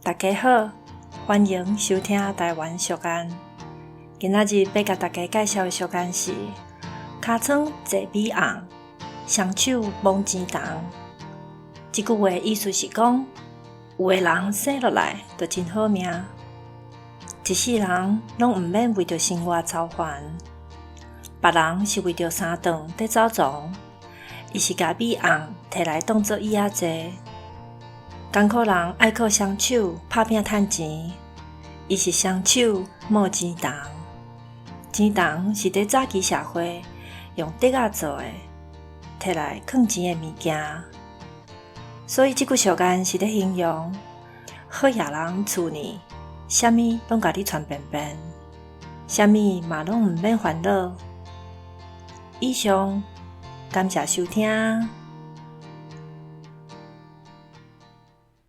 大家好，歡迎收聽台灣俗諳。今仔日欲共大家介紹的俗諳是：尻川坐米甕，雙手摸錢筒。這句話意思是講，有的人生落來就真好命，一世人攏毋免為著生活操煩；別人是為著三頓佇走傱，伊是共米甕提來當做椅仔坐。艱苦人愛靠雙手拍拚趁錢，伊是雙手摸錢筒。錢筒是佇早期社會用竹仔做的，提來囥錢的物件。所以這句俗諳是咧形容好額人厝呢，啥物攏共你傳便便，啥物嘛攏毋免煩惱。以上，感謝收聽。